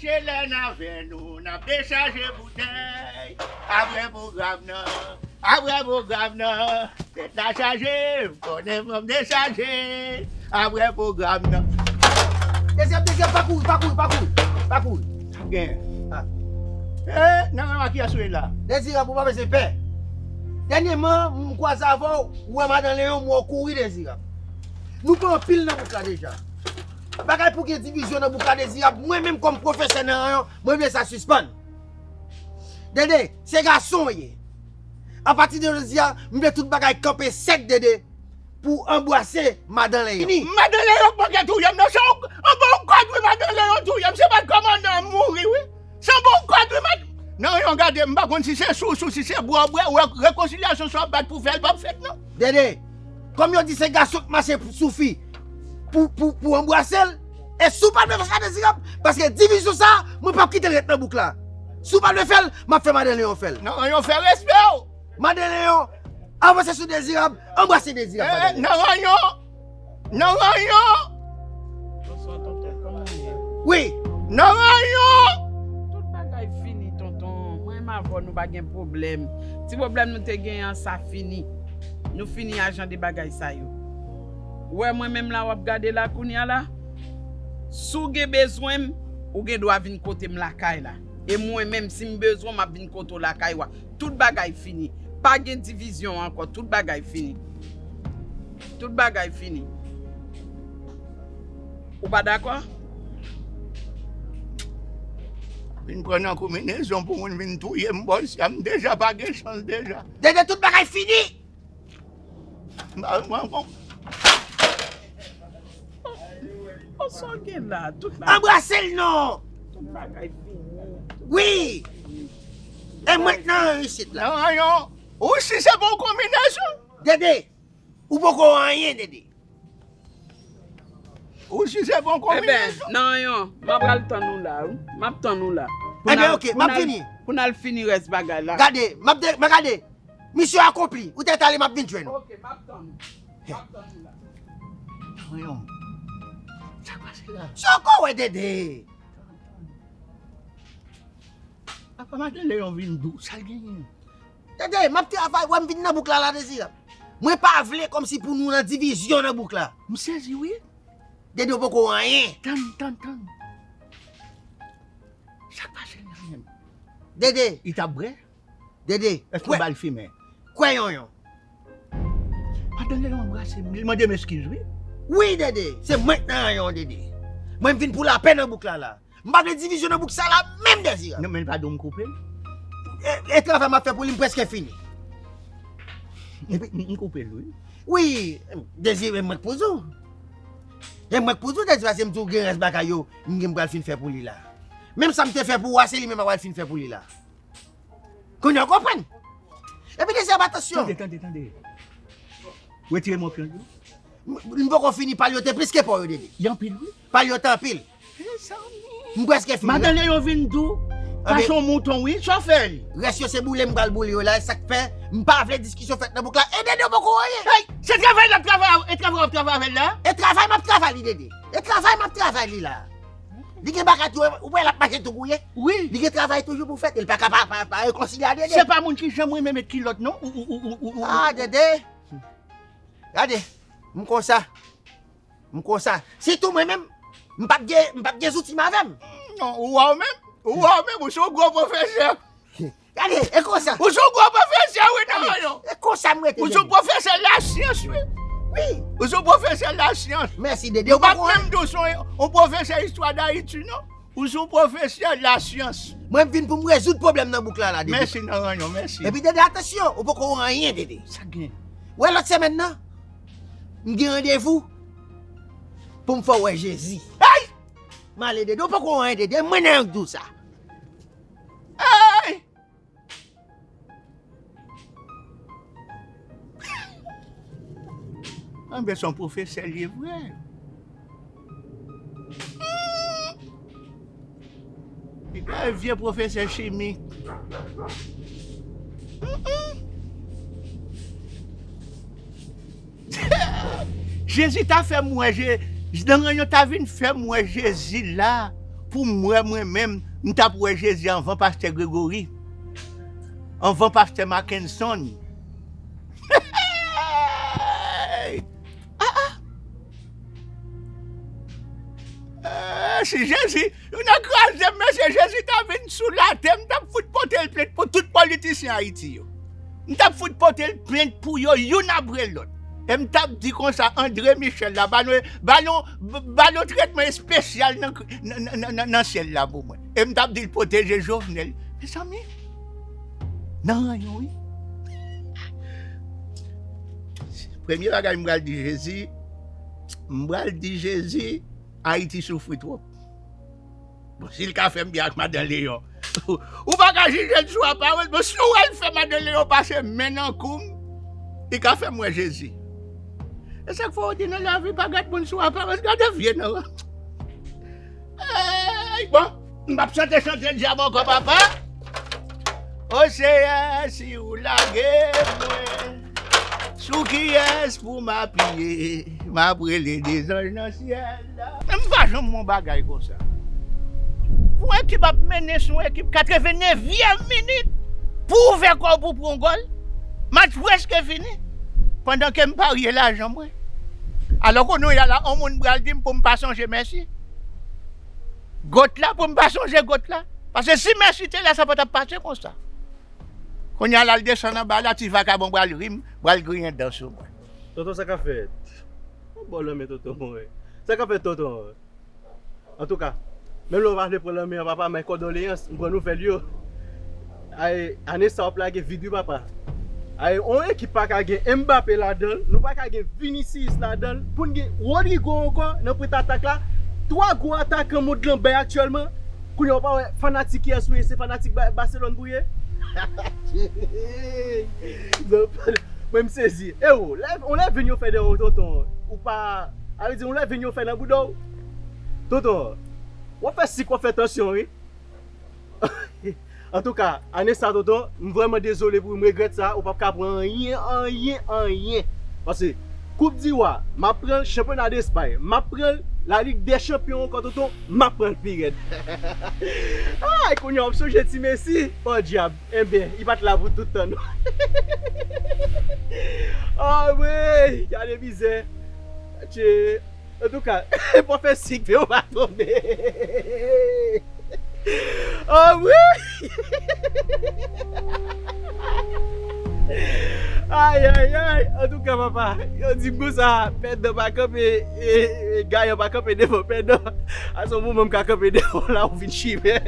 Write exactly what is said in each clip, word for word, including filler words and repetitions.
Se lè n avè nou, n ap dechaje boutèy. Apre pwogram nan, apre pwogram nan, tèt la chaje, m konnen fò m dechaje. Apre pwogram nan. Dezyèm, dezyèm, pa kouri, pa kouri, pa kouri, pa kouri. Sa gen. Ah. Eh, nan men a kiyès ou ye la? Dezirab, ou pa bezwen pè. Dènyèman, m kwaze avè w, ou wè madan Leyon, m wè w kouri, Dezirab. Nou pran anpil nan bouk la deja. Bagay pou gen divizyon nan bouk la, Dezirab. Mwen menm kòm pwofesè nan rayon, mwen vle sa sispann. Dede, se gason w ye. Apati de jodi a, m vle tout bagay kanpe sèk, Dede, pou w anbrase madan Leyon. Madan Leyon pa gen touye m, non, se yon, anba yon kòd, wi, madan Leyon touye m, se pa kòmandan m mouri, wi. Se anba yon kòd, wi, mad-, nan yon gade, m pa konn si se sousou, si se bwè, bwè, wè, rekonsilyasyon sa w ap bat pou fè l p ap fèt, non. Dede, kòm yo di se gason k mache sou fi pou, pou, pou anbrase l, e si w pa vle fè sa, Dezirab, paske divizyon sa, mwen p ap kite l ret nan bouk la. Si w pa vle fè l, m ap fè madan Leyon fè l. Nan yon fè respè w. Madan Leyon, avanse sou Dezirab, anbrase Dezirab, eh, madan Leyon. Nan ranyon, nan ranyon. Bonswa, tonton, kòman w ye? Wi. Nan ranyon. Tout bagay fini, tonton. Mwen menm avè w, nou pa gen pwoblèm. Ti pwoblèm nou te genyen an, sa fini. Nou fini a jan de bagay sa yo. Ou wè mwen menm la w ap gade la kounye a la? Si w gen bezwen m, ou gen dwa vin kote m lakay la. E mwen menm, si m bezwen w, m ap vin kote w lakay ou a. Tout bagay fini. Pa gen divizyon ankò. Tout bagay fini. Tout bagay fini. Ou pa dakò? Vin pran nan konbinezon pou moun vin touye m, bòs, m deja pa gen chans deja. Dede, tout bagay fini! M pa, m pa, m pa. Bòs, sa w gen la? Tout bagay. Anbrase l non! Tout bagay fini. Wi! E mwen k nan isit la. Nan ranyon. Ou si se bon konbinezon. Dede, ou poko anyen, Dede. Ou si se bon konbinezon. Eben, nan ranyon, m ap al tann ou la, wi. M ap tann ou la. Pou n al, ok, m ap vini. Pou n al fini rès bagay la. Gade, m ap de-, m ap gade. Misyon akonpli. Ou tèt ale, m ap vin jwenn ou. Ok, m ap tann ou. M ap tann ou la. Voyons. Sa k pase la? Sa w ko wè, Dede? Apa madan Leyon vin dou, sa l genyen? Dede, m ap travay, wè m vin nan bouk la, la, Dezirab. Mwen pa vle kòmsi pou nou nan divizyon nan bouk la. M sezi, wi. Dede, ou poko anyen. Tann, tann, tann. Sa k pase la menm? Dede. Li t ap bwè? Dede. Èske w ba l fimen? Kwè yonyon. Madan Leyon anbrase m, li mande m eskiz, wi. Wi, Dede. Se mwen k nan ranyon, Dede. Mwen m vin pou lapè nan bouk la, la. M pa vle divizyon nan bouk sa la, menm, Dezirab. Non, men pa di w m koupe l. E, e travay m ap fè pou li, m prèske fini. M, m, m koupe l, wi. Wi, Dezirab, mwen k pou di w. E mwen k pou di w, Dezirab, se m di w gen rès bagay yo, m gen m pral fin fè pou li la. Menm sa m te fè pou ou a, se li menm m pral fin fè pou li la. Kounye a w konprann? Epi Dezirab, atansyon. Tande, tande, tande. Retire m yon pyon dlo. M, m poko fini, pal yo te plis ke pa w yo, Dede. Li anpil, wi. Pal yo te anpil. Mezanmi. M prèske fini. Madan Leyon vin dou. Paske yon mouton, wi. Sa w fè li? Rès yo se boule m pral boule yo la, e sa k fè m pa vle diskisyon fèt nan bouk la. E Dede, ou poko anyen. Hey, se travay l ap travay, e travay w ap travay avè l la? E travay m ap travay li, Dede. E travay m ap travay li la. Li gen bagay tou, ou wè l ap mache tou gouye? Wi. Li gen travay toujou pou fèt, e l pa ka pa, pa, pa rekonsilye a Dede. Se pa moun ki janm renmen met kilòt, non. Ou, ou, ou, ou, ou, ou. Ah, Dede. Gade, m konsa. M konsa. Sitou mwen menm, m p ap gen, m p ap gen zouti m avè m. Non, ou wè w menm, ou wè w menm, ou se yon gwo pwofesè. Gade, e konsa. Ou se yon gwo pwofesè, wi, nan rayon. E konsa m rete. Ou se yon pwofesè lasyans, wi. Wi. Ou se yon pwofesè lasyans. Mèsi, Dede. Ou pa t menm di w se yon, yon pwofesè istwa Dayiti, non. Ou se yon pwofesè lasyans. Mwen, m vin pou m rezoud pwoblèm nan bouk la, la, Dede. Mèsi, nan ranyon, mèsi. Epi, Dede, atansyon, ou poko wè anyen, Dede. Sa gen? Wè, lòt semèn nan, m gen randevou pou m fè w wè Jezi. Ay! M ale, Dede, ou poko wè anyen, Dede. Mwen nan yon k di w sa. Ay! Anben, se yon pwofesè l ye vre. Li pa yon vye pwofesè chimik. Jezi ta fè m wè Je-, nan ranyon ta vin fè m wè Jezi la. pou m wè mwen menm, m t ap wè Jezi anvan pastè Gregory, anvan pastè Mackenson. Ah, ah. Eh, si Jezi, yo nan kraze m, mesye, Jezi ta vin sou latè, m t ap fout pote l plent pou tout politisyen Ayiti yo. M t ap fout pote l plent pou yo, youn apre lòt. E m t ap di konsa, André Michel la, ba nou, ba nou, ba nou tretman espesyal nan, nan, nan, nan, nan syèl la pou mwen. E m t ap di l pwoteje Jovenel. Mezanmi, nan ranyon, wi. Premye bagay m pral di Jezi, m pral di Jezi, Ayiti soufri twòp. Bon, si l ka fè m byen ak madan Leyon, ou pa ka jije l sou aparans. Bon, si w wè l fè madan Leyon pase men nan kou m, li ka fè m wè Jezi. E sa k fè w di nan lavi, pa gad moun sou aparans, gade vye non. Ey, bon, m p ap chante chante dyab ankò, papa. O Seyè, si w lage mwen, sou kiyès pou m apiye? M ap rele de zanj nan syèl la. Men m pa janm wè yon bagay konsa. Pou yon ekip ap mennen sou yon ekip katrevennevyèm minit, pou w ouvè kò w pou w pran yon gòl, match prèske fini, pandan ke m parye lajan mwen. Alò kounye a la, yon moun pral di m pou m pa sonje Messi. Got la, pou m pa sonje got la. Paske si Messi te la, sa pa t ap pase konsa. Kounye a la, l desann anba la, ti vakabon pral ri m, pral griyen dan sou mwen. Tonton, sa k ap fèt? Ou bon lanmen, tonton, mwen. Sa k ap fèt, tonton? Antouka, menm lè w pa vle pran lanmen an, papa, men kondoleyans, m pran nouvèl yo. Ay, ane sa w ap lage vid wi, papa. Ay, yon ekip pa ka gen Mbappé ladan l, nou pa ka gen Vinicius ladan l, pou n gen Rodrygo ankò nan pwent atak la. Twa gwo atakan mond lan bay aktyèlman. Kounye a w pa wè fanatik kiyès ou ye, se fanatik Ba-, Barcelone pou ye. Mwen m sezi. E ou, lè, on lè vin yo fè de ou, tonton. Ou pa, a vle di, on lè vin yo fè nan bouda w. Tonton, w ap fè sik, w ap fè tansyon, wi. Antouka, ane sa, tonton, m vrèman dezole pou ou, m regrèt sa, ou p ap ka pran anyen, anyen, anyen. Paske, Koup di Wa, m ap pran l, chanpyona Despay, m ap pran l, Lalig dè Chanpyon ankò, tonton, m ap pran l pi rèd. Ay, kounye a, w ap sonje ti Messi? Podyab, enben, li pa t la pou tout tan, non. Ah, wi, gade mizè. Tchè. Antouka, pwofesi k fè w pa tonbe. Oh wi! Ay, ay, ay! Antouka, papa, yo di m konsa, pèdan pa kanpe, e, e, gayan pa kanpe devan pèdan. A se yon moman m ka kanpe devan w la, ou vin chimè.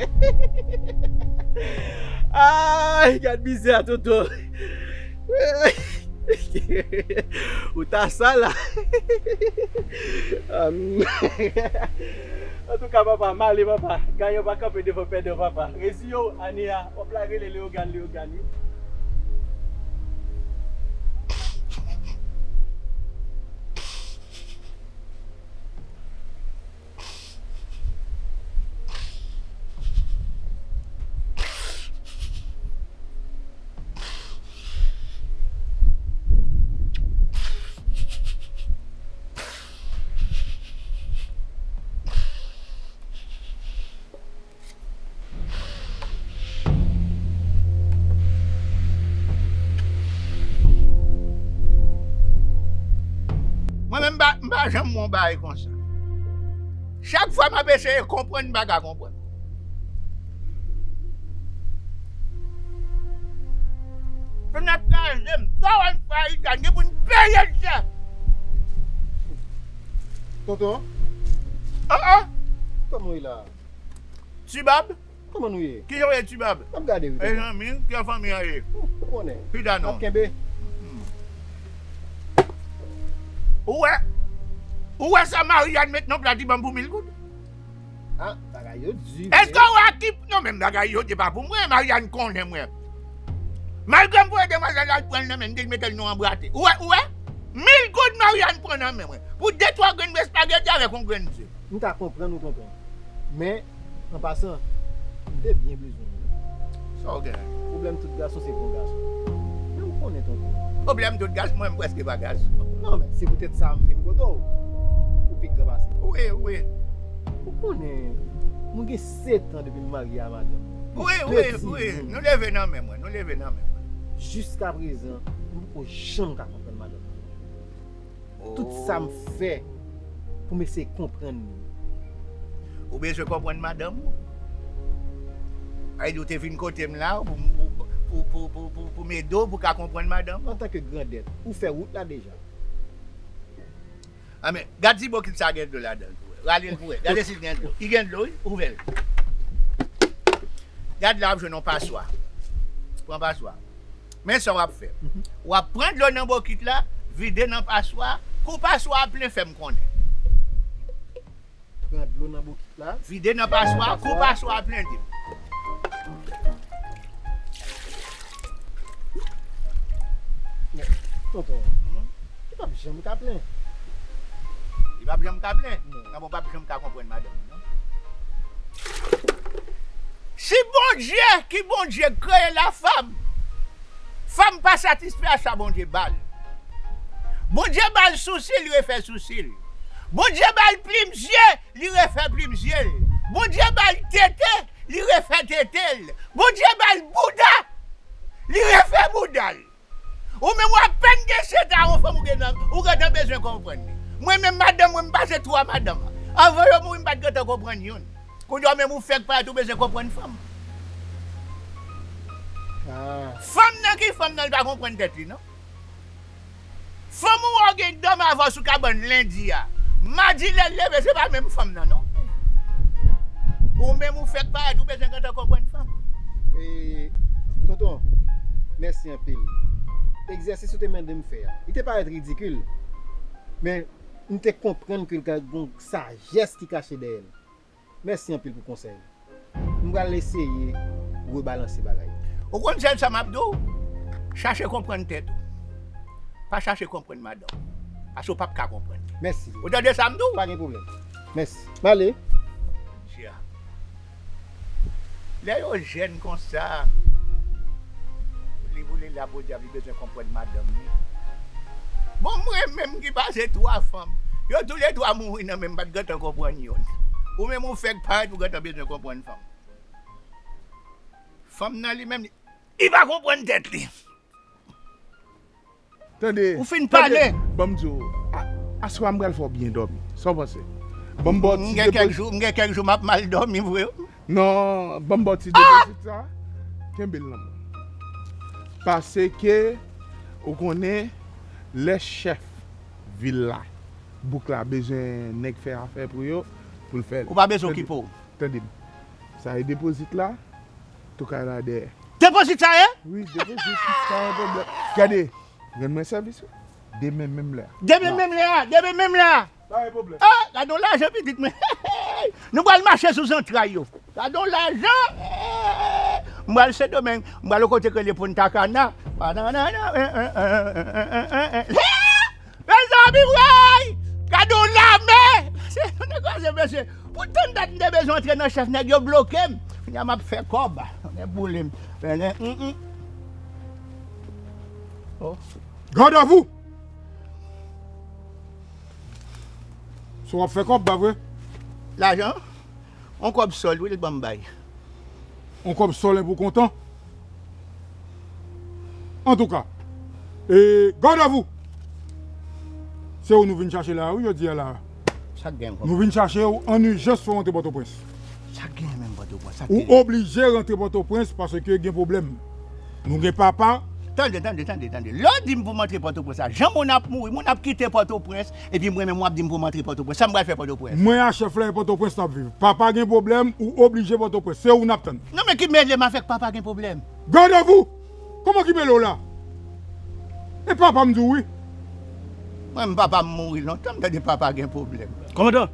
Ay, gad mizè a, tonton. Ou ta sa la. Am. Antouka, papa, m ale, papa. Gayan pa kanpe devan pèdan, papa. Reziye w, ane a, w ap la rele Leyogàn, Leyogàn, wi. Mwen menm, m pa, m pa janm wè yon bagay konsa. Chak fwa m ap eseye konprann, m pa ka konprann. Fè n ap kraze m, sa w ap fè Ayiti a, gen pou n peye l chè. Tonton? Ah, ah. Kòman w ye la? Tibab? Kòman nou ye? Kijan w ye, Tibab? M ap gade wi, tonton. Mezanmi, kijan fanmi an ye? Ou konnen. Pita non. N ap kenbe. Hmm. Ou wè? Ou wè sa Mariane met nan pla ti banm pou mil goud? Ah, bagay yo di vre. Èske w wè ki, non, men bagay yo di pa pou mwen, Mariane konnen mwen. Malgre m voye demwazèl la, l pran l nan men m, di l mete l nan anbrate. Ou wè, ou wè? Mil goud Mariane pran nan men mwen. Pou de twa grenn espageti avèk yon grenn ze. M ka konprann ou, tonton. Men, an pasan, m te byen bezwen w. Sa w gen? Pwoblèm tout gason se bon gason. Men ou konnen, tonton. Pwoblèm tout gason, mwen, m prèske pa gason. Non, men se poutèt sa m vin kote w. Ou pi gran pase m. Wi, wi. Ou konnen, Mwen gen sèt an depi m marye a madanm mwen. Wi, wi, wi. Nou leve nan menm, wi. Nou leve nan menm. Jiska prezan, m poko janm ka konprann madanm mwen. Tout sa m fè pou m eseye konprann li. Ou bezwen konprann madanm ou? Sa vle di ou te vin kote m la pou, pou, pou, pou, pou, pou m ede w pou w ka konprann madanm ou? Antanke grandèt, ou fè wout la deja. Anben, gad si bokit sa gen dlo ladan l pou wè. Rale l pou wè. Gade si l gen dlo. Li gen dlo, wi. Ouvè l. Gad la, w ap jwenn yon paswa. Pran paswa. Men sa w ap fè. W ap pran dlo nan bokit la, vide nan paswa. Kou paswa a plen, fè m konnen. Pran dlo nan bokit la. Vide nan paswa, kou paswa a plen, di m. Men, tonton, li p ap janm ka plen. Li p ap janm ka plen? Non. Nan bon, p ap janm ka konprann madanm li, non. Si Bondye, ki Bondye k kreye lafanm, fanm pa satisfè a sa Bondye ba l. Bondye ba l sousi, li refè sousi l. Bondye ba l plim zye, li refè plim zye l. Bondye ba l tete, li refè tete l. Bondye ba l bouda, li refè bouda l. Ou menm w apèn gen sèt an, yon fanm ou gentan, ou gentan bezwen konprann li. Mwen menm madanm mwen, m pase twa madanm. Anvan yo mouri, m pa t gentan konprann youn. Kounye a menm ou fèk parèt ou bezwen konprann fanm. Ah. Fanm nan ki fanm nan, li pa konprann tèt li, non. Fanm ou wè w gen dòm avè w sou kabann lendi a. Madi lè l leve, se pa menm fanm nan, non. Ou menm ou fèk parèt, ou bezwen gentan konprann fanm. E, tonton, mèsi anpil. Egzèsis ou te mande m fè a, li te parèt ridikil, men m te konprann ke l gen yon sajès ki kache dèyè l. Mèsi anpil pou konsèy. M pral eseye rebalanse bagay. Ou konn sèl sa m ap di w? Chache konprann tèt ou. Pa chache konprann madanm ou. Paske w p ap ka konprann li. Mèsi. Ou tande sa m di w? Pa gen pwoblèm. Mèsi. M ale. Dja. Lè yo jèn konsa, li boule la podyab, li bezwen konprann madanm li. Bon, mwen menm ki pase twa fanm, yo toulètwa mouri nan men m, m pa t gentan konprann youn. Ou menm ou fèk parèt, ou gentan bezwen konprann fanm. Fanm nan li menm, li, li pa konprann tèt li. Tande. Ou fin pale. Tande, ban m di w, a-, aswè a m pral fè w byen dòmi. Sa w panse? Ban m ba w ti depo- M gen kèk jou, m gen kèk jou m ap mal dòmi vre wi. Non, ban m ba w ti depozit sa. Kenbe l nan men w. Paske, ou konnen, lè chèf vil la, bouk la, bezwen nèg fè afè pou yo, pou l fè l. Ou pa bezwen okipe w. Tande m. Sa e depozit la. Tou kay la dèyè. Depozit sa ye? Wi, depozit, pa gen pwoblèm. Gade, rann mwen sèvis wi. Demen menm lè a. Demen menm lè a, demen menm lè a. Pa gen pwoblèm. Ah, gade yon lajan pitit mwen. Nou pral mache sou zantray yo. Gade yon lajan. M pral Sendomeng, m pral yon kote k rele Punta Cana. Banana. Mezanmi, woy! Gade yon lame! Se yon kraze, mesye. Pou tann dat m te bezwen antre nan chèf, nèg yo bloke m. Kounye a m ap fè kòb. Nèg boule m. Pèlen, mm, mm. Oh. Gadavou! So w ap fè kòb, pa vre? Lajan? On kòb sòl, wi, l ban m bay. On kòb sòl enpo kontan. Antouka, e, gadavou! Se ou nou vin chache la, wi, jodi a la. Sa k gen kòb? Nou vin chache w an ijans pou w rantre Pòtoprens. Sa k gen menm Pòtoprens? Sa k gen? Ou oblije rantre Pòtoprens paske gen pwoblèm. Nou gen papa. Tande, tande, tande, tande. Lè w di m pou m antre Pòtoprens la, jan moun ap mouri, moun ap kite Pòtoprens, epi mwen menm w ap di m pou m antre Pòtoprens. Sa m pral fè Pòtoprens? Mwen a chèf la, e Pòtoprens n ap viv. Papa gen pwoblèm, ou oblije Pòtoprens. Se ou n ap tann. Non, men ki mele m avèk papa gen pwoblèm? Gadavou! Kòman ki mele w la? E papa m di w wi. Mwen, m papa m mouri lontan, m tande papa gen pwoblèm. Kòmandan,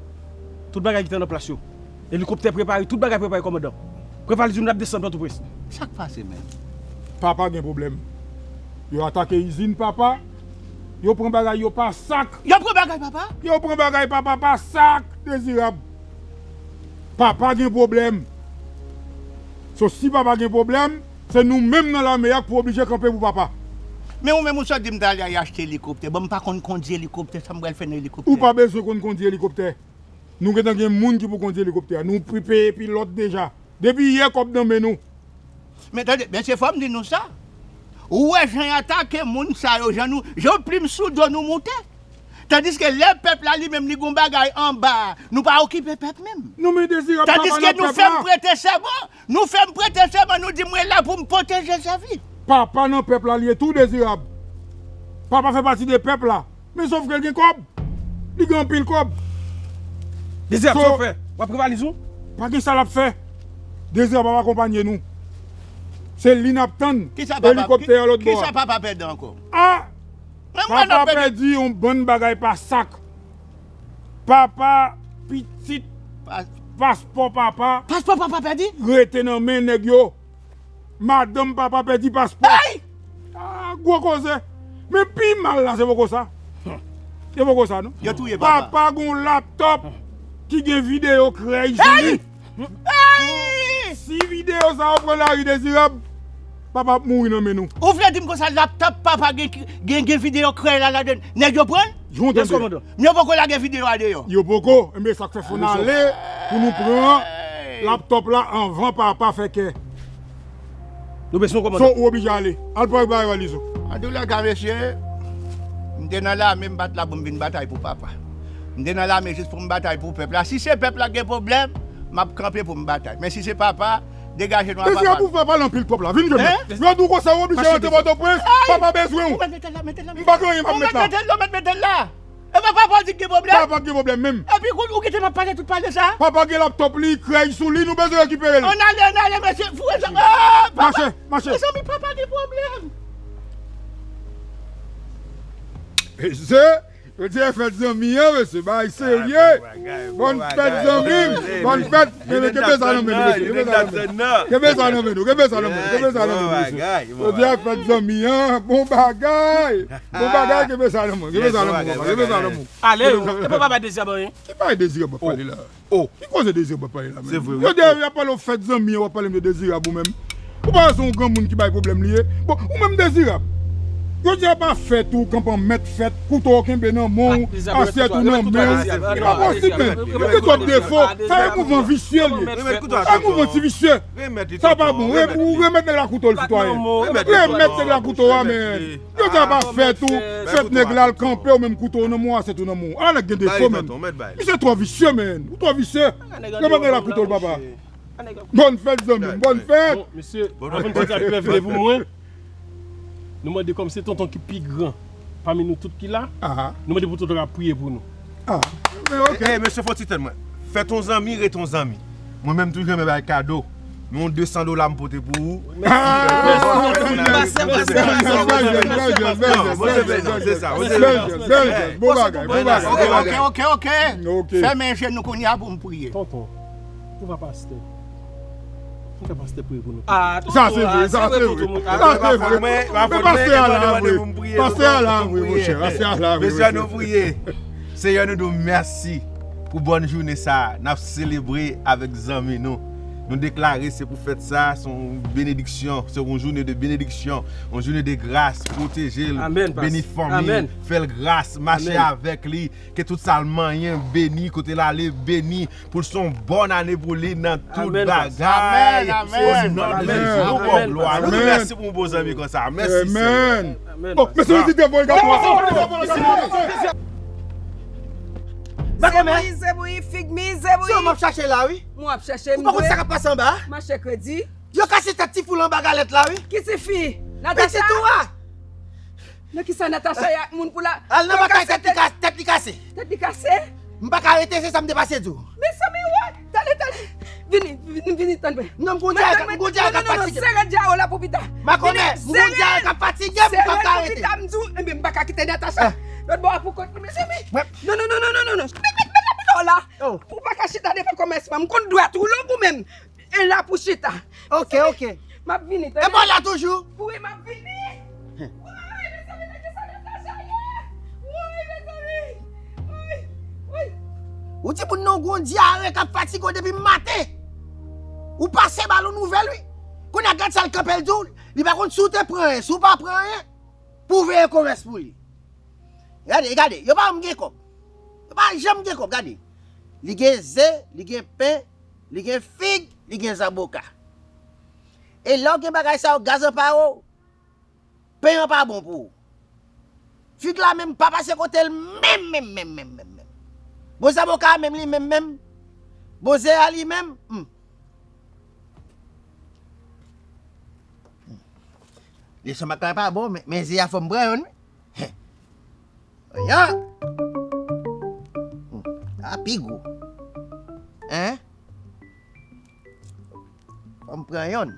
tout bagay gentan nan plas yo. Elikoptè prepare, tout bagay prepare, kòmandan. Pran valiz ou, n ap desann Pòtoprens. Sa k pase menm? Papa gen pwoblèm. Yo atake izin papa. Yo pran bagay yo pa sak. Yo pran bagay papa? Yo pran bagay papa pa sak, Dezirab. Papa gen pwoblèm. So, si papa gen pwoblèm, se nou menm nan lame a k pou oblije kanpe pou papa. Men ou menm ou sot di m talè a y achte elikoptè. Bon, m pa konn kondui elikoptè, sa m pral fè nan elikoptè? Ou pa bezwen konn kondui elikoptè. Nou gentan gen moun ki pou kondui elikoptè a. Nou pi- peye pilòt deja. Depi yè kòb nan men nou. Men tande, mesye, fò m di nou sa. Ou wè jan y atake moun sa yo, jan nou, jan plim sou do nou moute. Tandiske lè pèp la li menm li gon bagay anba, nou pa okipe pèp menm. Nou men Dezirab papa nan pèp la. Tandiske nou fè m prete sèman, nou fè m prete sèman, nou di mwen la pou m pwoteje sèvi. Papa nan pèp la li ye tou Dezirab. Papa fè pati de pèp la. Men sòf ke l gen kòb. Li gen anpil kòb. Dezirab, sa w fè? W ap pran valiz ou? Pa gen sa l ap fè. Dezirab ap akonpanye nou. Se li n ap tann. Elikoptè a lòt bò a. Kisa papa pèdi ankò? A! Papa pèdi yon bann bagay pa sak. Papa, pitit, paspò papa. Paspò papa pèdi? Rete nan men nèg yo. Madanm papa pèdi paspò. Ay! Ah, gwo koze. Men pi mal la, se poko sa. Se poko sa, non? Yo touye papa. Papa gon laptòp ki gen videyo krèy sou li. Ay! Si videyo sa yo pran lari Dezirab, papa ap mouri nan men nou. Ou vle di m konsa laptòp papa gen, gen, gen videyo krèy la ladan, nèg yo pran l? Jan w tande. Yes, kòmandan. Men yo poko lage videyo a deyò. Yo poko. Enben, sa k fè fò n ale pou nou pran laptòp la anvan papa fè kè. Nou bezwen w, kòmandan. So, ou oblije ale. Al pran bagay valiz ou. Antoulèka, mesye, m te nan lame, m pa t la pou m vin batay pou papa. M te nan lame jis pou m batay pou pèp la. Si se pèp la k gen pwoblèm, m ap kanpe pou m batay. Men si se papa, degaje nou a papa. Mesye, pou fè pale anpil twòp la. Vin jwenn mwen. Yo di w konsa, ou oblije rantre Pòtoprens, papa bezwen w. M pa gen anyen m ap met la. Ou mèt mete l la, ou mèt mete l la. E pa papa w di k gen pwoblèm? Papa k gen pwoblèm menm. Epi kounye ou kite m ap pale tout pale sa? Papa gen laptòp li, krèy sou li, nou bezwen rekipere l. Ann ale, ann ale, mesye, foure sa. Ah, papa! Mache, mache. Mezanmi, papa gen pwoblèm. Mesye, yo di e fèt zanmi an, mesye, bagay serye. Bòn fèt zanmi m, bòn fèt. Men, men, kenbe sa nan men nou, mesye. Kenbe sa nan men nou. Kenbe sa nan men nou. Kenbe sa nan men nou. Kenbe sa nan men nou, mesye. Jodi a fèt zanmi an. Bon bagay. Bon bagay, kenbe sa nan men. Kenbe sa nan men, papa. Kenbe sa nan men. Ale, yo. E papa bay Dezirab anyen. Ki bay Dezirab ap pale la? Ki koze Dezirab ap pale la, menm? Se vre, wi. Jodi a, y ap pale w fèt zanmi an, w ap pale m de Dezirab ou menm. Ou pa wè se yon granmoun ki bay pwoblèm li ye? Bon, ou menm Dezirab. Jodi a pa fèt ou kanpe an mèt fèt, kouto w kenbe nan men w, asyèt ou nan men w. E pa posib, menm. Ou gen twòp defo. Sa e mouvman visye li ye. Sa e mouvman ti visye. Sa pa bon. Ou remèt nèg la kouto l, sitwayen. Remèt nèg la kouto a, menm. Jodi a pa fèt ou, fèt nèg la al kanpe w, menm kouto w nan men w, asyèt ou nan men w. Ala nèg gen defo, menm. Misye twò visye, menm. Ou twò visye. Remèt nèg la kouto l, papa. Bòn fèt, zanmi m, bòn fèt. Bon, mesye, avan n kontinye ak pèv pou mwen, nou mande kòm se tonton ki pi gran pami nou tout ki la, nou mande pou tonton ka priye pou nou. Ah, men ok. Eh, mesye, fò ti tann mwen. Fèt yon zanmi, ret yon zanmi. Mwen menm toujou renmen bay kado. Men yon de san dola m pote pou ou. Bon bagay, bon bagay. Ok, ok, ok. Fèmen je nou kounye a pou m priye. Tonton. Ou pa pastè. Ou pa pastè priye pou nou. Ah, tonton, sa se vre, sa se vre. Sa se vre. Men pastè a la vre. Pastè a la vre, monchè. Pastè a la vre, mesye, nou priye. Senyè, nou di w mèsi pou bòn jounen sa a. N ap selebre avèk zanmi nou. Nou deklare se pou fèt sa a, se yon benediksyon, se yon jounen de benediksyon, yon jounen de gras, pwoteje l, beni fanmi l, fè l gras, mache avèk li, ke tout sa l manyen beni, kote l ale beni, pou l se yon bòn ane pou li nan tout bagay. Amèn, amèn. O non de Jezi, nou ba w glwa. Nou di mèsi pou yon bon zanmi konsa. Mèsi, Senyè. Bon, mesye, nou di devò l gade. Zebouyi, zebouyi, fig mi, zebouyi. Se ou m ap chache la, wi. Mwen ap chache m. Ou pa konn sa k ap pase anba a? Mache kredi. Yo kase tèt ti fi w la anba galèt la, wi. Ki ti fi? Natacha? Pitit ou a. Nan kisa Natacha ye ak moun pou la? Al nan batay tèt li kase, tèt li kase. Tèt li kase? M pa ka rete, se sa m te pase di w. Mezanmi, wè. Tande, tande. Vini, vini, vini, tann mwen. Non, m gon dyare, m gon dyare k ap fatige m. Non, non, non, non, sere dyare w la pou pita. Makònè, m gon dyare k ap fatige m, m p ap ka rete. Sere l pou pita, m di w, enben, m pa ka kite Natacha lòt bò a pou kont li, mezanmi. Non, non, non, non, non, non. Met, met, met laptop la pou w pa ka chita devan kòmès mwen. M konn dwèt ou long ou menm. E la pou chita. Ok, ok. M ap vini, tande. E pa la toujou? Wi, m ap vini. Woy, mezanmi, nan kisa Natacha ye? Woy, mezanmi. Woy, woy. Ou di moun nan w gon dyare k ap fatige w depi maten. Ou pase ba l yon nouvèl, wi. Kounye a gad sa l kanpe l di w, li pa konn si w te pran anyen, si w pa pran anyen, pou w veye kòmès pou li. Gade, gade, yo pa janm gen kòb. Yo pa janm gen kòb, gade. Li gen ze, li gen pen, li gen fig, li gen zaboka. E lè w gen bagay sa yo, gaz an pa ou, pen an pa bon pou ou. Fig la menm pa pase kote l menm, menm, menm, menm, menm, menm. Bon zaboka a menm li menm, menm. Bon ze a li menm, hmm. Leson mak la pa bon, men, men ze a fò m pran youn, wi. Oya! Hmm, a pi gwo. Hein? Fò m pran yonn.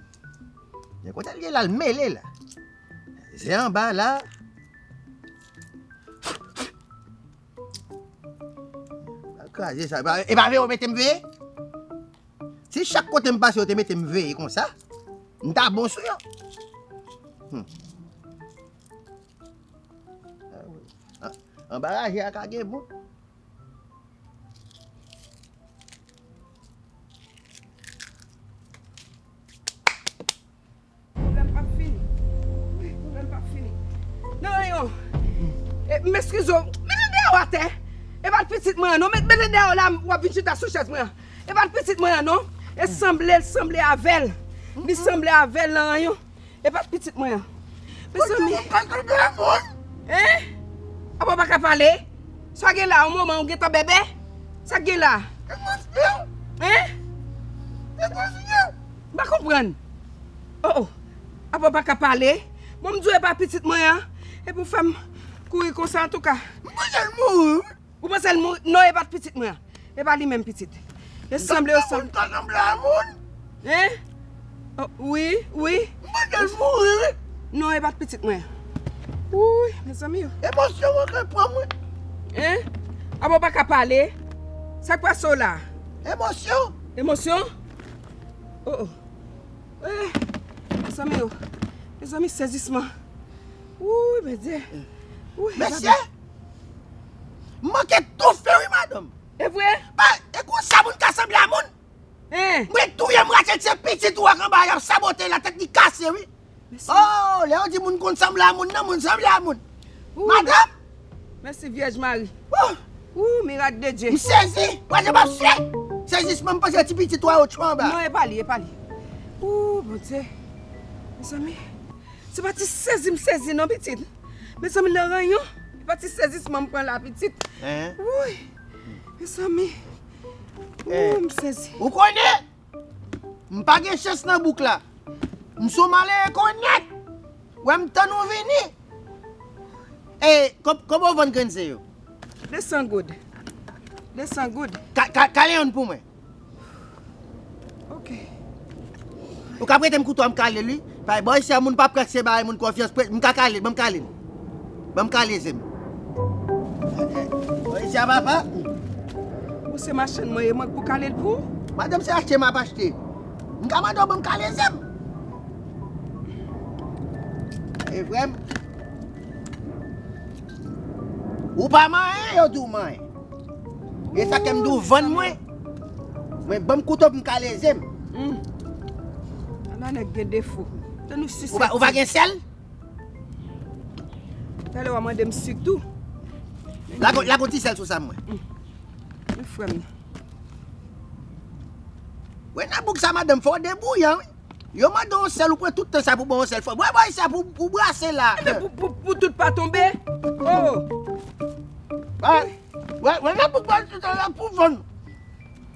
Men kote l ye la, l mele la. Ze anba la. Al kraze sa. E pa, e pa veye yo mete m veye? Si chak kote m pase, yo te mete m veye konsa, m ta bon sou yo. Hmm. An-, anba raje a ka gen bout. Pwoblèm p ap fini. Pwoblèm p ap fini. Nan rayon. E, m eskize w. Mete dèyè w atè. E pa t pitit mwen an, non. Met, mete dèyè w la, w ap vin chita sou chèz mwen an. E pa t pitit mwen an, non. E sanble, l sanble avè l. Li sanble avè l nan rayon. E pa t pitit mwen an. Mezanmi. Hein? Apa w pa ka pale? Sa gen la, yon moman ou gentan bèbè? Sa gen la? Hein? M pa konprann. Oh, oh. Apa w pa ka pale? Bon, m di w e pa pitit mwen an. Epi w fè m kouri konsa, antouka. M panse l mouri, wi. Ou panse l mouri? Non, e pa t pitit mwen an. E pa li menm pitit. Yo sanble, yo sanble. Moun ka sanble a moun? Hein? Oh, wi, wi. M panse l mouri, wi. Non, e pa t pitit mwen. Wi, mezanmi yo. Emosyon mwen ka pran mwen. Hein? Apa w pa ka pale? Sa k pase w la? Emosyon. Emosyon? Oh, oh. Eh, mezanmi yo. Mezanmi, sezisman. Wouy, Bondye. Wouy, mesye, m manke toufe wi, madanm. E vre? Ba, e konsa moun ka sanble a moun? Hein? Mwen touye m rache se pitit ou ak anba y ap sabote la tèt li kase wi. Mesye. Oh, lè yo di moun konn sanble a moun nan, moun sanble a moun. Wouy. Madanm! Mèsi Vyèj Mari. Oh! Wouy, mirak de Dye. M sezi. Wè jan m ap swe. Sezisman m panse ti pitit ou a yo tchwe anba. Non, e pa li, e pa li. Wouy, Bondye. Mezanmi. Se pa ti sezi m sezi non, pitit. Mezanmi, nan ranyon. Se pa ti sezisman m pran la, pitit. Hein? Wouy. Mezanmi. Eh. Wouy, m sezi. Ou konnen? M pa gen chans nan bouk la. M sou malere konnèt. Wè m tann ou vini. E, kòb-, kòman w vann grenn ze yo? De san goud. De san goud. Ka, ka, kale yonn pou mwen. Ok. Ou ka prete m kouto a m kale l wi. Paske bò isi a moun pa prèske bay moun konfyans. Pre-, m ka kale l, ban m kale l. Ban m kale ze m. Bò isi a papa. Ou se machann mwen ye, mwen k pou kale l pou ou? Madanm, se achte m ap achte. M ka mande w ban m kale ze m. E vre m. Ou pa manyen, yo di w manyen. E sa ke m di w vann mwen. Mwen ban m kouto pou m kale ze m. Hmm. Ala nèg gen defo. Tann ou sisèptib. Ou pa, ou pa gen sèl? Talè w a mande m sik tou. Lage, lage yon ti sèl sou sa mwen. Hmm. Men frè m nan. Wè nan bouk sa madanm fò debouyan wi. Yo mande yon sèl, ou pran tout tan sa pou ban yon sèl fò. Wè, wè sa pou, pou brase la. Enben pou, pou, pou tout pa tonbe. Oh. Wè, wè, wè nan bouk ba tout tan la pou vann.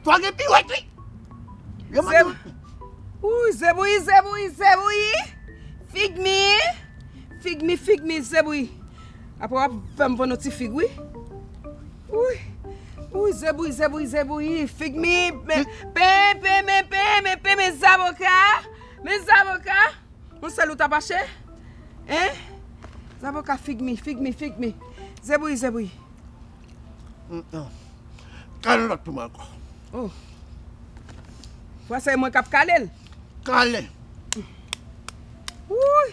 Fò gen piwèt wi. Yo mande. Zeb-, ouy, zebouyi, zebouyi, zebouyi. Fig mi. Fig mi, fig mi, zebouyi. Apre w ap fè m vann yon ti fig wi. Wi. Wi, zebouyi, zebouyi, zebouyi. Fig mi, men, pen, pen, men, pen, men, pen, men, zaboka. Men, zaboka. Yon sèl ou t ap achte? Hein? Zaboka, fig mi, fig mi, fig mi. Zebouyi, zebouyi. Mm, non. Kale lòt pou mwen ankò. Oh. Fwa sa e mwen k ap kale l. Kale. Wouy.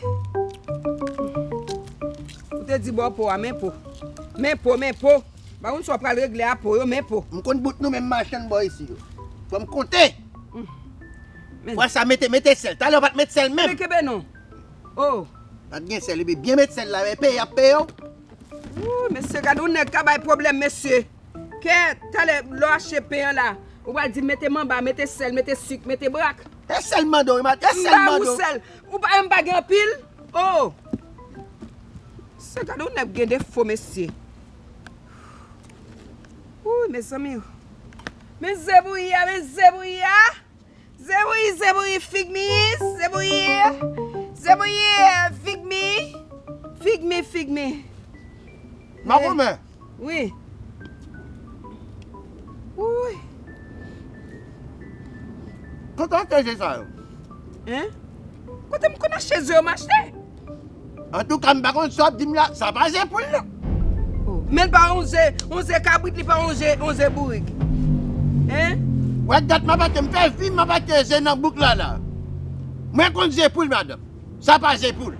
Ou te di bò po a, men po. Men po, men po. Pa konn si w ap pral regle a po yo, men po. M konn bout nou menm machann bò isi yo. Fò m konte. Mm. Men. Fwa sa mete, mete sèl. Talè w pa t met sèl menm. Men kenbe non. Oh. Pa t gen sèl, epi byen met sèl la, men peye y ap peye w. Wouy, mesye, gade yon nèg ka bay pwoblèm, mesye. Kèt, talè, lè w achte pen an la, ou pral di m mete manba, mete sèl, mete sik, mete brak. E sèl m mande w, wi, madanm, e sèl m mande w. M ba ou sèl. Ou pa, m pa gen anpil? Oh! Se gade yon nèg gen defo, mesye. Wouy, mezanmi. Men zebouyi a, men zebouyi a. Zebouyi, zebouyi, fig mi, zebouyi, zebouyi, fig mi, fig mi, fig mi. Makomè. Wi. Wouy. Kote w achte ze sa yo? Hein? Kote m konn achte ze yo, m achte? Antouka, m pa konn sa w ap di m la, sa pa ze poul, non. Oh, men l pa yon ze, yon ze kabrit, li pa yon ze, yon ze bourik. Hein? Wè dat m ap achte, m fè vi m ap achte ze nan bouk la, la. Mwen konn ze poul, madanm. Sa pa ze poul.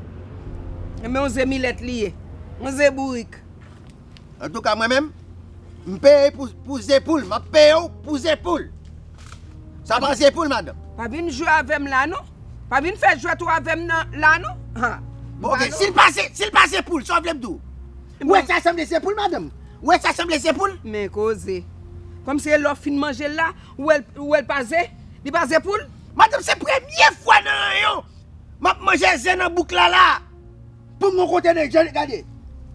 Men yon ze milèt li ye. Yon ze bourik. Antouka, mwen menm, m peye pou, pou ze poul. M ap peye w pou ze poul. Sa pa ze poul, madanm. Pa vin jwe avè m la, non. Pa vin fè jwèt ou avè m nan, la, non. Ha. Bon, ok, si l pa ze, si l pa ze poul, sa w vle m di w? Ou wè sa sanble ze poul, madanm? Ou wè sa sanble ze poul? Men koze. Kòmsi e lè w fin manje l la, ou wè l, ou wè l pa ze? Li pa ze poul? Madanm, se premye fwa nan ranyon m ap manje ze nan bouk la, la. Pou m kote nèg, jan, gade.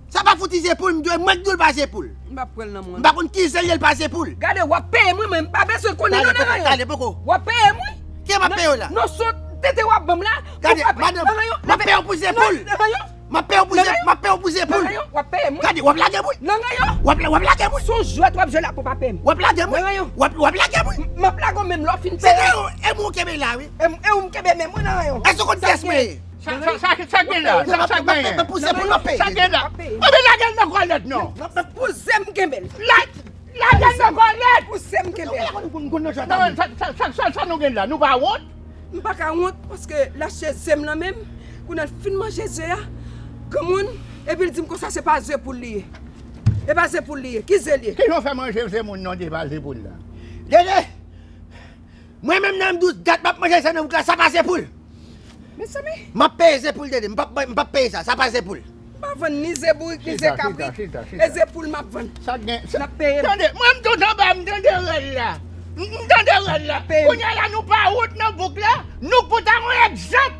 Sa pa fouti ze poul, m di w, mwen k di w l pa ze poul. M p ap pran l nan men w. M pa konn ki ze l ye, l pa ze poul. Gade, w ap peye m, wi, men m pa bezwen konnen non, nan ranyon. Talè, poko. W ap peye m, wi. Kiyès m ap peye w la? Non, sot tete w ap ban m la. Gade, madanm, m ap peye w pou ze poul. M ap peye w pou ze, m ap peye w pou ze poul. W ap peye m, wi. Gade, w ap lage m, wi. Nan ranyon. W ap, w ap lage m, wi. Se yon jwèt w ap jwe la pou pa peye m. W ap lage m, wi. W ap, w ap lage m, wi. M ap lage w menm lè w fin peye. Se nan yon, e mwen w kenbe la, wi. E, e ou m kenbe menm, wi, nan ranyon. Èske w konn kiyès mwen ye? Sa, sa, sa, sa gen la? Sa, sa gen la? Sa gen la? Anben lage l nan kòlèt non. Pou ze m kenbe l. La, lage l nan kòlèt. Pou ze m kenbe l. Non, sa, sa, sa, sa, sa nou gen la? Nou pa wont? M pa ka wont paske l achte ze m nan men m. Kounye a l fin manje ze a, granmoun, epi l di m konsa se pa ze poul li ye. E pa ze poul li ye. Ki ze l ye? Kijan w fè manje ze moun non, de pa ze poul la? Dede! Mwen menm nan m di w dat m ap manje ze nan bouk la, sa pa ze poul. Mezanmi. M ap peye ze poul, Dede. M p ap, m p ap peye sa. Sa pa ze poul. M pa vann ni ze bourik, ni ze kabrit. Chita, chita, chita. E ze poul m ap vann. Sa gen, sa, n ap peye m. Tande, mwen m tout anba, m tande rèl la. M, m tande rèl la. Kounye a la, nou pa wont nan bouk la. Nou pou ta yon egzanp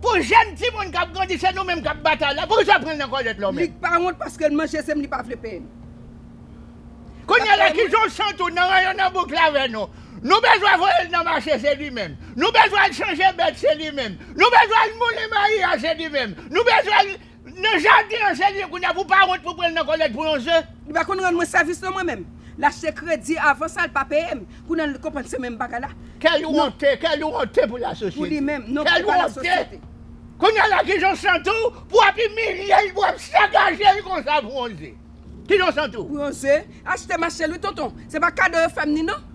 pou jèn timoun k ap grandi, se nou menm k ap batay la. Poukisa w pran l nan kòlèt la w menm? Li pa wont paske l manje ze m, li pa vle peye m. Kounye a la, ki jan w santi w nan ranyon nan bouk la avè nou? Nou bezwen voye l nan mache, se li menm. Nou bezwen al chanje bèt, se li menm. Nou bezwen al moulen mayi a, se li menm. Nou bezwen al nan jaden an, se li. Kounye a, pou w pa wont pou pran l nan kòlèt pou yon ze. Li pa konn rann mwen sèvis non, mwen menm. L achte kredi avan sa, l pa peye m. Kounye a, l konprann se menm bagay la. Kèl wonte, kèl wonte pou lasosyete. Pou li menm, non, pou pa lasosyete. Kounye a la, ki jan w santi w pou w ap imilye l, pou w ap sakaje l konsa pou yon ze? Ki jan w santi w? Pou yon ze, achte m achte l wi, tonton. Se pa kado yo fè m ni non.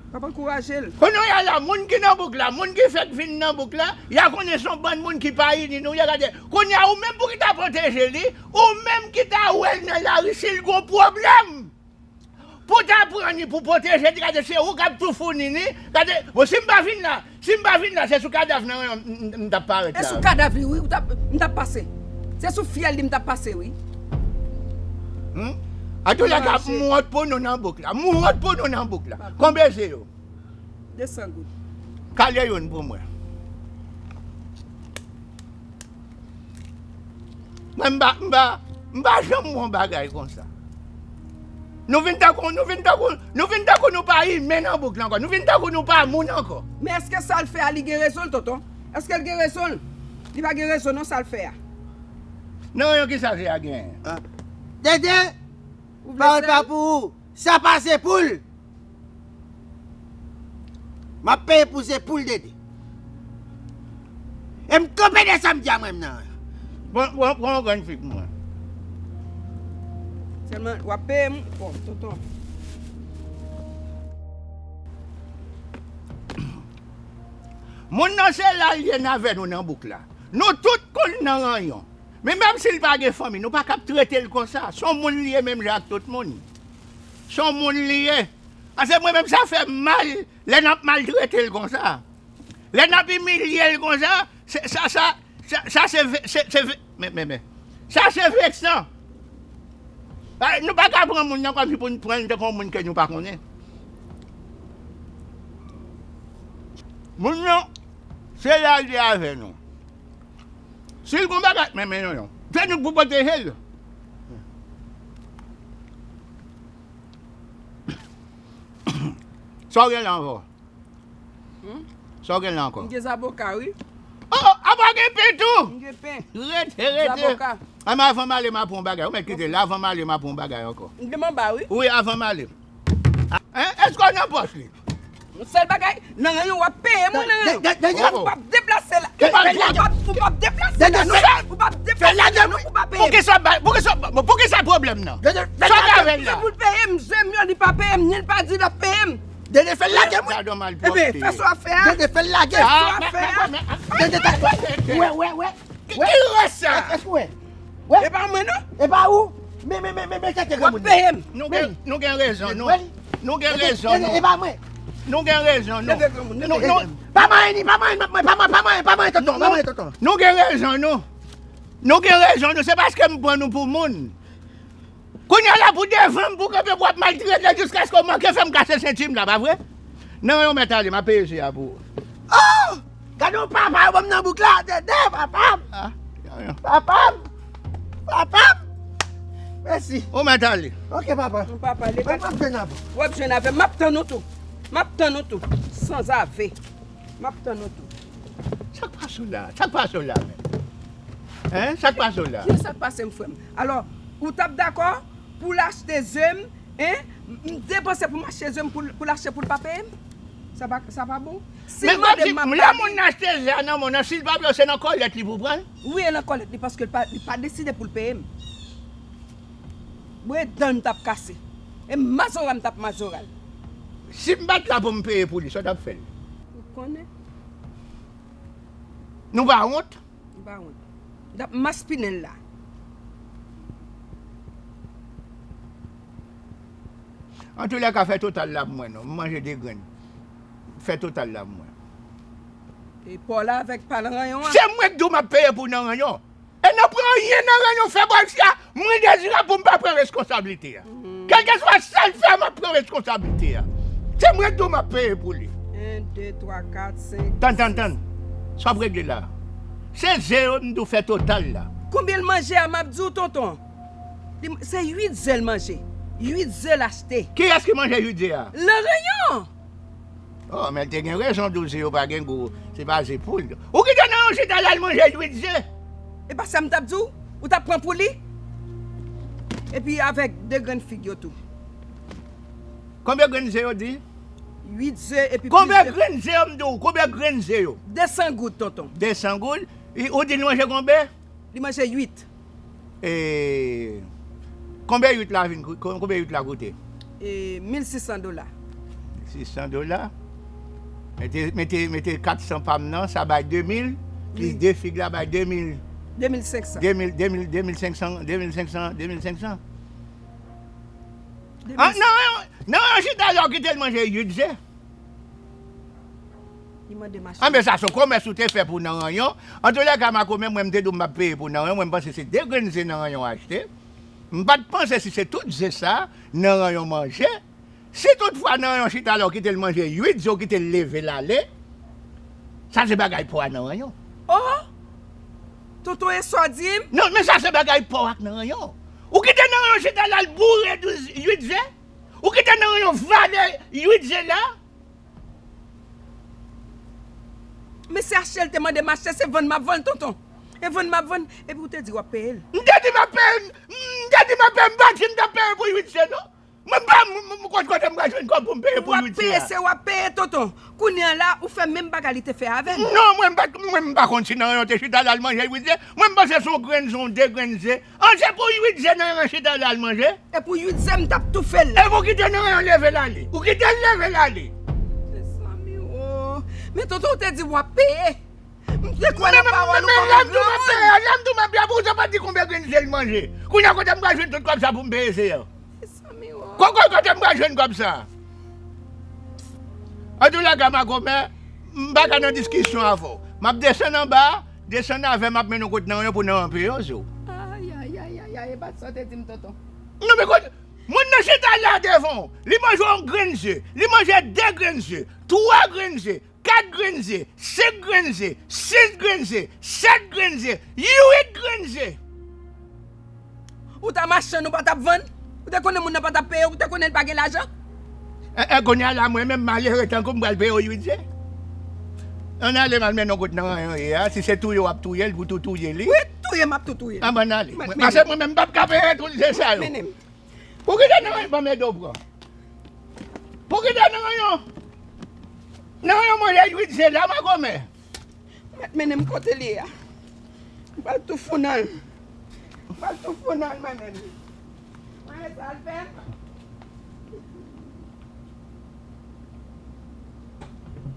W ap ankouraje l. Kounye a la, moun ki nan bouk la, moun ki fèk vin nan bouk la, y a konnen se yon bann moun ki pa ini nou, y a gade. Kounye a, ou menm pou ki ta pwoteje li, ou menm ki ta wè l nan lari, si l gon pwoblèm. Pou ta pran ni pou pwoteje li, gade, se ou k ap tou founi ni. Gade, bon, si m pa vin la, si m pa vin la, se sou kadav nan ranyon m, m, m t ap parèt la. E sou kadav li, wi, ou t ap, m t ap pase. Se sou fyèl li m t ap pase, wi. Hmm? Antouka, m wont pou nou nan bouk la. M wont pou nou nan bouk la. Konbyen ze yo? De san goud. Kale youn pou mwen. Mwen, m pa, m pa, m pa janm wè yon bagay konsa. Nou vin tankou, nou vin tankou, nou vin tankou nou pa imen nan bouk la ankò. Nou vin tankou nou pa moun ankò. Men èske sa l fè a, li gen rezon l, tonton? Èske l gen rezon l? Li pa gen rezon non, sa l fè a. Nan ranyon, kisa ze a genyen? Ah. Dede! Ou vle sèl? Pawòl pa pou ou. Sa pa ze poul. M ap peye pou ze poul, Dede. E m kanpe de sa m di a mwen menm nan. Pran, pran, pran yon grenn fig pou mwen. Sèlman, w ap peye m, bon, tonton. Moun nan se la l ye n avè nou nan bouk la. Nou tout konn nan ranyon. Men menm si l pa gen fanmi, nou pa kab trete l konsa. Se yon moun li ye menm jan ak tout moun. Se yon moun li ye. Paske mwen menm sa fè m mal lè n ap maltrete l konsa. Lè n ap imilye l konsa, se, sa, sa, sa, sa se ve-, se, se ve-, men, men, men. Sa se veksan. Pa- Nou pa ka pran moun nan kòmsi pou n pran l tankou yon moun ke nou pa konnen. Moun nan, se la l ye avè nou. Si l gon bagay, men, men non, non. Se nou k pou pwoteje l. Sa w gen la ankò? Hmm? Sa w gen la ankò? M gen zaboka, wi. Oh, apa gen pen tou? M gen pen. Rete, rete. Zaboka. An, men avan m ale, m ap pran yon bagay. Ou mèt kite la, avan m ale, m ap pran yon bagay ankò. M gen manba, wi. Wi, avan m ale. Hein? Èske w nan pòch li? Yon sèl bagay, nan ranyon w ap peye mwen nan ranyon. Ou p ap deplase la. Ou p ap deplase la, non. Ou p ap deplase la, non, pou pa peye m. Poukisa, poukisa, poukisa pwoblèm nan? Sa w gen avè l la? Pou l peye m, je m yo, li pa peye m, ni l pa di l ap peye m. Dede, fè l lage mwen. Gadon malpwòpte. Ebe, fè sa w ap fè a. Dede, fè l lage. Fè sa w ap fè a. Dede, fè l lage. Wè, wè, wè. Ki, ki rès sa? Èske w wè? Wè? E pa mwen non. E pa ou? Men, men, men, men, men, tèt granmoun. W ap peye m. Nou gen, nou gen rezon, nou. Nou gen rezon, nou. E pa mwen. Nou gen rezon, nou. Tèt granmoun, tèt granmoun. Pa manyen ni, pa manyen, pa manyen, pa manyen, pa manyen, tonton, pa manyen, tonton. Nou gen rezon, nou. Nou gen rezon, nou. Se paske m pran nou pou moun. Kounye a la pou devan m pou kanpe pou w ap maltrete jiskaske w manke fè m kase senti m la, pa vre? Nan yon mèt ale, m ap peye se a pou ou. Oh! Gade yon papa yo ban m nan bouk la, Dede, papa m! Ah, yon, yon. Papa m! Papa m! Mèsi. Yon mèt ale. Ok, papa. Yon papa, li pa. Mwen, m ap jwenn avè w. W ap jwenn avè m, m ap tann ou tou. M ap tann ou tou. Sanzave. M ap tann ou tou. Sa k pase w la? Sa k pase w la menm? Hein? Sa k pase w la? Kiyès sa k pase m, frè m? Alò, ou t ap dakò pou l achte ze m, hein? M depanse pou m achte ze m pou l, pou l achte pou l pa peye m? Sa pa, sa pa bon? Si l mande m, m ap ba li. Lè moun nan achte ze a nan men w nan, si l pa peye w, se nan kòlèt li pou pran l? Wi, e nan kòlèt li, paske l pa, li pa deside pou l peye m. Bwè dan l m t ap kase. E mazora m t ap mazora l. Si m pa t la pou m peye pou li, sa w t ap fè l? Ou konnen. Nou pa wont? M pa wont. M t ap maspinen l la. Antoulèka, fè total la pou mwen non. M manje de grenn. Fè total la pou mwen. E pa w la avèk pa nan ranyon an? Se mwen k di w m ap peye pou nan ranyon. E nan pran anyen nan ranyon fè bòl si a, mwen dezirab pou m pa pran reskonsablite a. Kèlkeswa sa l fè, m ap pran reskonsablite a. Se mwen tou m ap peye pou li. En, de, twa, kat, senk, sis. Tann, tann, tann. Sa w ap regle la? Se ze yo m di w fè total la. Konbyen l manje a, m ap di w, tonton? Li, se uit ze l manje. Uit ze l achte. Kiyès ki manje uit ze a? Nan ranyon! Oh, men l te gen rezon di w ze yo pa gen gou, se pa ze poul. Ou kite nan yon chita la, l manje uit ze. E pa sa m t ap di w? Ou t ap pran pou li? Epi avèk de grenn fig yo tou. Konbyen grenn ze yo di? Uit ze epi plis de. Konbyen grenn ze yo m di w? Konbyen grenn ze yo? De san goud, tonton. De san goud? I, ou di l manje konbyen? Li manje uit. E, konbyen uit la vin kou-, kon-, konbyen uit la koute? E, mil sis san dola. Mil sis san dola. Mete, mete, mete kat san pa m nan, sa bay de mil, plis de fig la bay de mil. De mil senk san. De mil, de mil, de mil senk san, de mil senk san, de mil senk san. De mil senk san. Ah, nan, nan, nan, chita la, w kite l manje uit ze. Li mande mache. Anben, sa se yon komès ou te fè pou nan ranyon. Antoulèka, makomè, mwen, m te di w m ap peye pou nan ranyon. Mwen, m panse se de grenn ze nan ranyon achte. M pa t panse si se tout ze sa nan ranyon manje. Si toutfwa nan ranyon chita la, ou kite l manje uit ze, ou kite l leve l ale, sa se bagay pa w a nan ranyon. Oh! Tonton, e sa w di m? Non, men sa se bagay pa w ak nan ranyon. Ou kite nan ranyon chita la, l boure douz, uit ze? Ou kite nan ranyon vale uit ze la? Men se achte l te mande m achte, se vann m ap vann, tonton. E vann m ap vann, epi ou te di w ap peye l. M te di m ap peye l, m te di m ap peye l, m pa di m t ap peye l pou uit ze, non. Mwen m pa, m, m, m, kote, kote m pral jwenn kòb pou m peye pou uit ze a? W ap peye, se w ap peye, tonton. Kounye a la, ou fè menm bagay li te fè avè m. Non, mwen m pa, mwen m pa konn si nan ranyon te chita la l manje uit ze. Mwen m panse se yon grenn ze, yon de grenn ze. An, se pou uit ze nan ranyon chita la l manje? E pou uit ze m t ap toufe l. E pou kite nan ranyon leve l ale. Ou kite l leve l ale. Mezanmi, o. Men tonton, ou te di w ap peye. M te kwè nan pawòl ou kòm yon granmoun. Lè m di w m ap peye, lè m di w m ap peye, pou sa pa di konbyen grenn ze l manje. Kounye a kote m pral jwenn tout kòb sa pou m peye ze a? Mezanmi, o. Kote, kote m pral jwenn kòb sa? Antoulèka, makomè, m pa ka nan diskisyon avè w. M ap desann anba, desann avè m, m ap mennen w kot nan ranyon pou nan ranyon peye w, zo. Ay, ay, ay, ay, ay, e pa sa w te di m, tonton. Non, men kote, moun nan chita la devan w. Li manje yon grenn ze. Li manje de grenn ze, twa grenn ze, kat grenn ze, senk grenn ze, sis grenn ze, sèt grenn ze, uit grenn ze. Ou ta mache, nou pa t ap vann? Ou te konnen moun nan pa t ap peye, ou te konnen l pa gen lajan? E, e, kounye a la, mwen menm, malere tankou m, m pral peye w uit ze. Ann ale, m al mennen w kot nan ranyon ye a. Si se touye w ap touye l, pou tou touye li. Wi, touye m ap tou touye l. Ann, ann ale. Mwen, mwen, paske mwen menm, m p ap ka peye tout ze sa yo. Mennen m. Pou kite nan ranyon, ban m ede w pran. Pou kite nan ranyon. Nan ranyon, mwen, lè uit ze la, makomè. Mèt mennen m kote l ye a. M pral tou founan l. M pral tou founan l mwen menm. Mwen sa l fè m.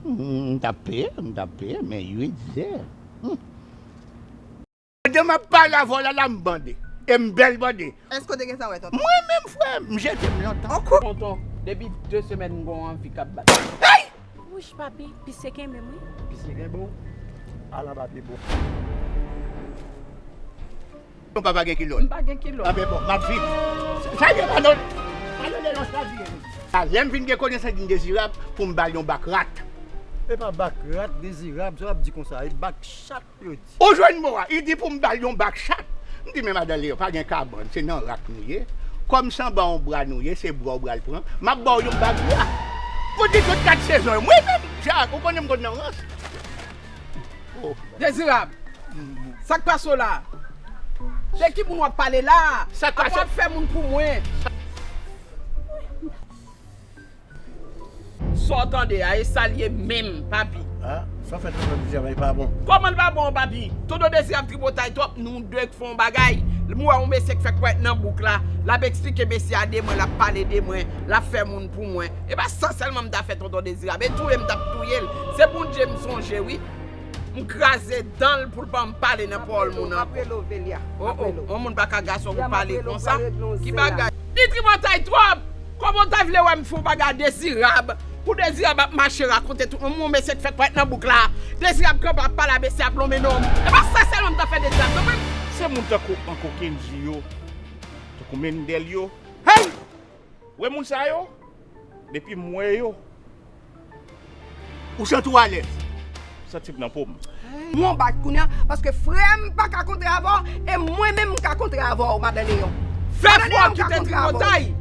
Hmm, m t ap peye, m t ap peye, men uit ze. Hmm. Pandan m ap pale avè w la, la m bande. E m bèl bande. Èske w te gen sa wè, tonton? Mwen menm, frè, m jete m lontan. Tonton, depi de semèn m gon anvi k ap bat. Hey! Wouch, papi, pis se kenbe m, wi. Pis se kenbe w? Ala papi bon. Yon papa gen kilòt. M pa gen kilòt. Anben bon, m ap vin. Sa, sa gen pa lòt. Pa lòt de lòs la vin. A, lè m vin gen konesans Dezirab pou m ba l yon bak rat. E pa bak rat, Dezirab, sa w ap di konsa, e bak chat. Ou jwenn mo a, li di pou m ba l yon bak chat. M di, men madan Leyon, pa gen kabann, se nan rak nou ye. Kòm se anba yon bra nou ye, se bra w pral pran. M ap ba w yon bak rat. Pou di tout kat sezon yo. Mwen menm, Jak, ou konnen m konn nan rans. Oh. Dezirab, sa k pase w la? De ki moun w ap pale la? Sa k pase? Apre w ap fè moun pou mwen. Sa w tande a, e sa l ye menm, papi. A, sa w fè tonton Dezirab la, li pa bon. Kòman l pa bon, papi? Tonton Dezirab tripotay twòp, nou dwe fè yon bagay. M wè yon mesye k fèk parèt nan bouk la, l ap eksplike mesye a de mwen, l ap pale de mwen, l ap fè moun pou mwen. E pa sa sèlman m ta fè tonton Dezirab, e touye m t ap touye l. Se Bondye m sonje, wi. M kraze dan l pou l ban m pale nan pawòl moun ankò. Oh, oh, yon moun pa ka gason pou pale konsa. Ki bagay? Li tripotay twòp! Kòman w ta vle wè m fè yon bagay a Dezirab? Pou Dezirab ap mache rakonte tout moun, yon mesye k fèk parèt nan bouk la. Dezirab kanpe ap pale a mesye a lonmen non. E pa sa sèlman m ta fè Dezirab, non, mwen. Se moun tankou ankò Kenji yo, tankou Mendel yo. Hey! Wè moun sa yo? Depi m wè yo. Ou santi w alèz? Santi m nan po m. Mwen bat kounye a, paske frè m pa ka kontre avè w, e mwen menm m ka kontre avè w, madan Leyon. Fè fwa kite tripotay.